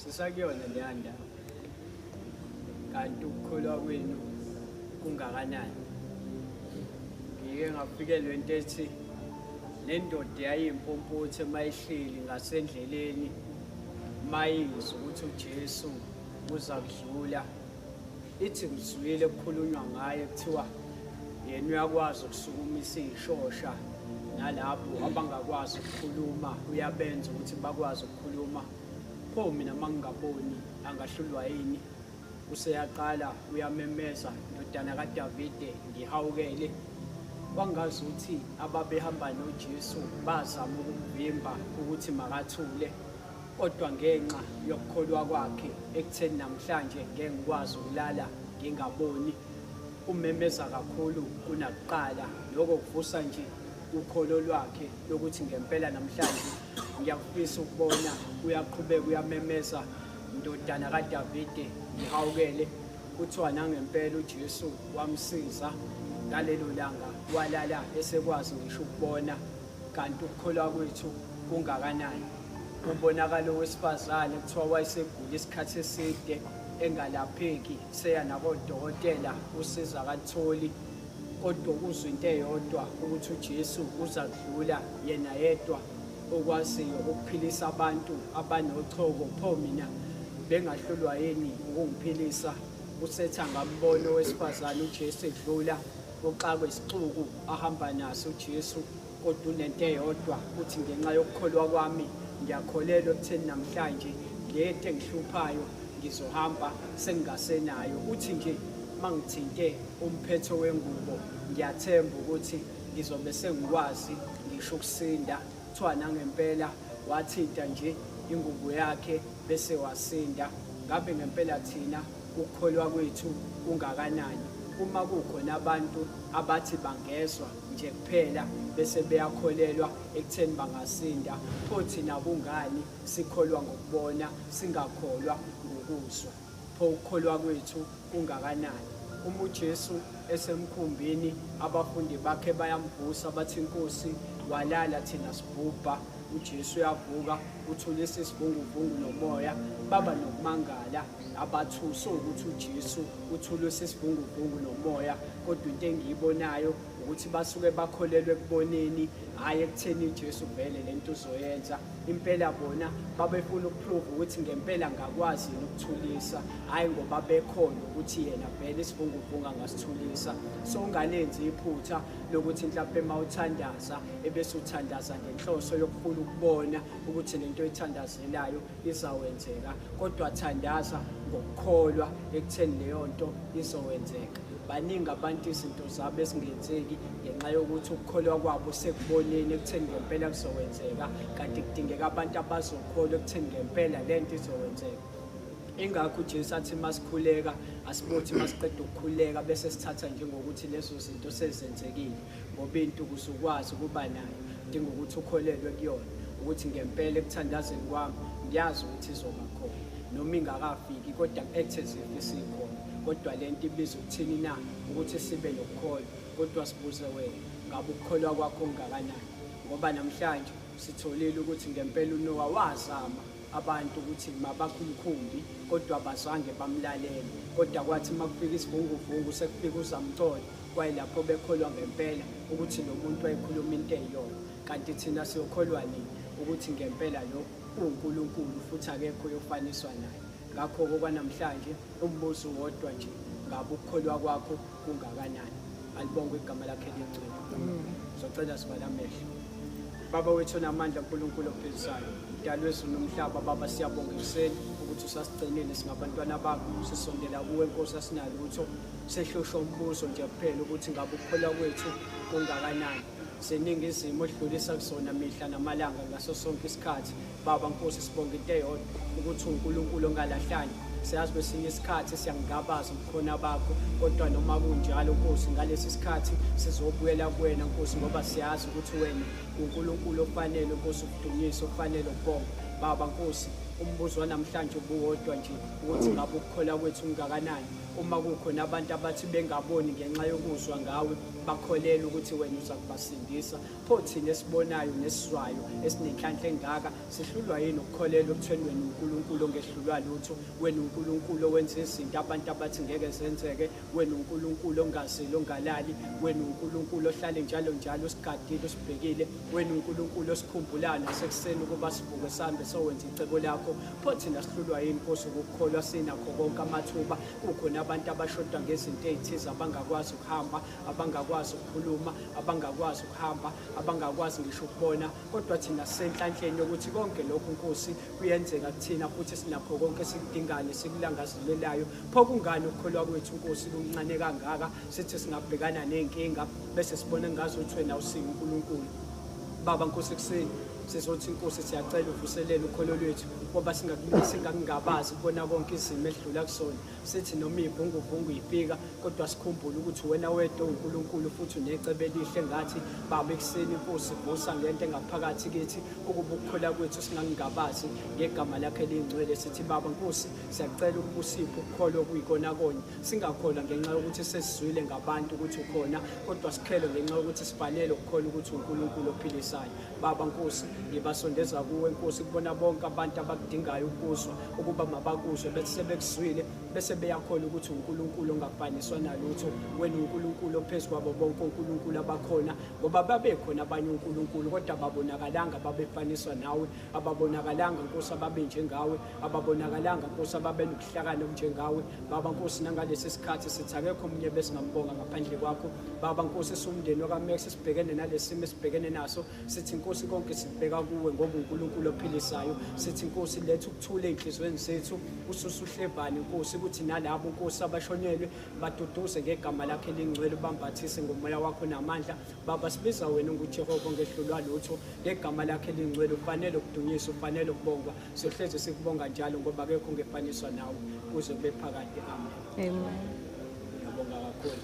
Sisakuyona leya ndawo. Kanti ukukholwa kwenu kungakanani? Ngike ngafikelwa into ethi le ndoda yayimpumputhe mayihleli ngasendleleni mayizwa ukuthi uJesu uza kudlula ithi ngizwile kukhulunywa ngaye kuthiwa yena uyakwazi ukusukumisa iy'shosha nalapho abangakwazi ukukhuluma uyabenza ukuthi bakwazi ukukhuluma. Pho mina mangingaboni angahlulwa yini? Useyaqala uyamemeza, ndodana kaDavide ngihawukele. Kwangazuthi ababehamba noJesu bazama ukumvimba ukuthi makathule, kodwa ngenxa yokukholwa kwakhe ekutheni namhlanje ngeke ngikwazi ukulala ngingaboni, umemeza kakhulu kunakuqala. Lokho kuvusa nje ukholo lwakhe lokuthi ngempela namhlanje ngiyakufisa ukubona. Uyaqhubeka uyamemeza, ndodana kaDavide ngihawukele. Kuthiwa nangempela uJesu wamsiza ngalelo langa, walala esekwazi ngisho ukubona. Kanti ukukholwa kwethu kungakanani? Kubonakala owesifazane kuthiwa wayesegula isikhathi eside engalapheki, seya nakodokotela usizo akalutholi, kodwa ukuzwa into eyodwa ukuthi uJesu uza kudlula yena yedwa okwaziyo ukuphilisa abantu abanochoko. Pho mina bengahlulwa yini ukungiphilisa? Usetha ngambona owesifazane uJesu edlula, uxakwe isixuku ahamba naso uJesu, kodwa unento eyodwa, uthi ngenxa yokukholwa kwami ngiyakholelwa ekutheni namhlanje lento engihluphayo ngizohamba sengingasenayo. Uthi nje mangithinte umphetho wengubo ngiyathemba ukuthi ngizobe sengikwazi ngisho ukusinda. Kuthiwa nangempela wathinta nje ingubo yakhe bese wasinda. Ngabe ngempela thina ukukholwa kwethu kungakanani? Uma kukhona abantu abathi bangezwa nje kuphela bese beyakholelwa ekutheni bangasinda, pho thina kungani sikholwa ngokubona singakholwa ngokuzwa? Pho ukukholwa kwethu kungakanani? Uma uJesu esemkhumbini abafundi bakhe bayamvusa bathi, Nkosi, walala thina sibhubha. uJesu uyavuka uthulisa isivunguvungu nomoya. Baba nokumangala, abathuswe ukuthi uJesu uthulisa isivunguvungu nomoya, kodwa into engiyibonayo ukuthi basuke bakholelwe ekuboneni, hhayi ekutheni uJesu vele lento uzoyenza. Impela bona babefuna ukuprove ukuthi ngempela ngakwazi yini ukuthulisa, hhayi ngoba bekhona ukuthi yena vele isivunguvungu angasithulisa. So ungalenzi iphutha lokuthi mhlawumbe uma uthandaza ebese uthandaza ngenhloso yokufuna ukubona ukuthi lento oyithandazelayo izawenzeka, kodwa thandaza ngokukholwa ekutheni leyo nto izowenzeka. Baningi abantu izinto zabo ezingenzeki ngenxa yokuthi ukukholwa kwabo sekuboneni ekutheni ngempela kuzowenzeka, kanti kudingeka abantu abazokholwa ekutheni ngempela le nto izowenzeka. Ingakho uJesu athi masikhuleka asibothi masiqeda ukukhuleka bese sithatha njengokuthi lezo zinto sezenzekile, ngoba into ukuze ukwazi ukuba nayo kudinga ukuthi ukholelwe kuyona, ukuthi ngempela ekuthandazeni kwami ngiyazi ukuthi izoba khona noma ingakafiki, kodwa ku-act as if isikhona. Kodwa le nto ibiza ukuthini na? Ukuthi sibe nokukholwa. Kodwa sibuze wena, ngabe ukukholwa kwakho kungakanani? Ngoba namhlanje sitholile ukuthi ngempela uNowa wazama abantu ukuthi mabakhe umkhumbi, kodwa abazange bamlalele. Kodwa kwathi uma kufika isivunguvungu sekufika uzamcolo, kwayilapho bekholwa ngempela ukuthi lo muntu wayekhuluma into eyiyona. Kanti thina siyokholwa nini ukuthi ngempela lo uwuNkulunkulu futhi akekho oyofaniswa naye? Ngakho-ke okwanamhlanje umbuzo uwodwa nje, ngabe ukukholwa kwakho kungakanani? Alibongwe igama lakhe elingcwele. Ngizocela sivale amehlo. Baba wethu onamandla, uNkulunkulu ophilisayo, mdali wezulu nomhlaba, Baba siyabonga ekuseni ukuthi usasigcinile singabantwana bakho, sisondela kuwe Nkosi, asinalutho, sehlushwa umbuzo nje kuphela ukuthi ngabe ukukholwa kwethu kungakanani. Ziningi izimo odlulisa kuzona mihla namalanga ngaso sonke isikhathi. Baba Nkosi, sibonga into eyodwa ukuthi uNkulunkulu ongalahlani. Siyazi kwesinye isikhathi siyangabaza ubukhona bakho, kodwa noma kunjalo Nkosi, ngalesi sikhathi sizobuyela kuwena Nkosi, ngoba siyazi ukuthi wena uNkulunkulu ofanele Nkosi ukudunyiswa, ofanele ukubonga. Baba Nkosi, Umbuzo wanamhlanje ubuwodwa nje ukuthi ngabe ukukholwa kwethu kungakanani. Uma kukhona abantu abathi bengaboni ngenxa yokuzwa ngawe bakholelwa ukuthi wena uza kubasindisa, pho thina esibonayo nesizwayo esinenhlanhla engaka sihlulwa yini ukukholelwa ekutheni wena uNkulunkulu ongehlulwa lutho, wena uNkulunkulu owenza izinto abantu abathi ngeke zenzeke, wena uNkulunkulu ongazili ongalali, wena uNkulunkulu ohlale njalo njalo usigadile usibhekile, wena uNkulunkulu osikhumbulayo nasekuseni ukuba sivuke sihambe sowenza icebo lakho. Pho thina sihlulwa yini Nkosi ukukholwa sinakho konke amathuba? Kukhona abantu abashoda ngezinto ey'thize abangakwazi ukuhamba, abangakwazi ukukhuluma, abangakwazi ukuhamba, abangakwazi ngisho ukubona, kodwa thina sisenhlanhleni yokuthi konke lokhu Nkosi kuyenzeka kuthina futhi sinakho konke esikudingayo nesikulangazelelayo. Pho kungani ukukholwa kwethu Nkosi kuncane kangaka? Sithi singabhekana ney'nkinga bese sibona ngazuthi wena awusiye uNkulunkulu. Baba Nkosi ekuseni sizothi Nkosi siyacela uvuselele ukholo lwethu ngoba singakungabazi kubona konke izimo esidlula kusona. Sithi noma ivunguvungu ifika kodwa sikhumbule ukuthi wena wedwa uNkulunkulu futhi unecebo elihle ngathi. Baba ekuseni Nkosi vusa ngento engaphakathi kithi ukuba ukukholwa kwethu singakungabazi ngegama lakhe elingcwele. Sithi Baba Nkosi siyacela ukuba usiphe ukukholwa okuyikona kona, singakholwa ngenxa yokuthi sesizwile ngabantu ukuthi ukhona, kodwa sikhelwe ngenxa yokuthi sifanele ukukholwa ukuthi uNkulunkulu ophilisayo. Baba Nkosi ngibasondeza kuwe Nkosi kubona bonke abantu abakudingayo ukuzwa ukuba mabakuzwe bese sebekuzwile bese beyakholwa ukuthi uNkulunkulu ongafaniswa nalutho, wena uNkulunkulu ophezu kwabo bonke onkulunkulu abakhona, ngoba babekhona abanye onkulunkulu kodwa ababonakalanga babefaniswa nawe, ababonakalanga Nkosi ababe njengawe, ababonakalanga Nkosi ababe nobuhlakani obunjengawe. Baba Nkosi nangalesi sikhathi sithi akekho omunye besingambonga ngaphandle kwakho. Baba Nkosi siwumndeni wakaMax sibhekene nalesimo esibhekene naso, sithi Nkosi konke sibheka kuwe ngoba uNkulunkulu ophilisayo. Sithi Nkosi letha ukuthula ey'nhliziyweni zethu, ususe uhlevane Nkosi ukuthi nalabo Nkosi abashonelwe baduduze ngegama lakhe elingcwele, ubambathise ngomoya wakho namandla. Baba sibiza wena unguJehova ongehlulwa lutho, ngegama lakhe elingcwele ufanele ukudunyiswa, ufanele ukubongwa. Siyohlezi sikubonga njalo ngoba akekho ongefaniswa nawe kuze kube phakade. Amen. Amen. Ngiyabonga kakhulu.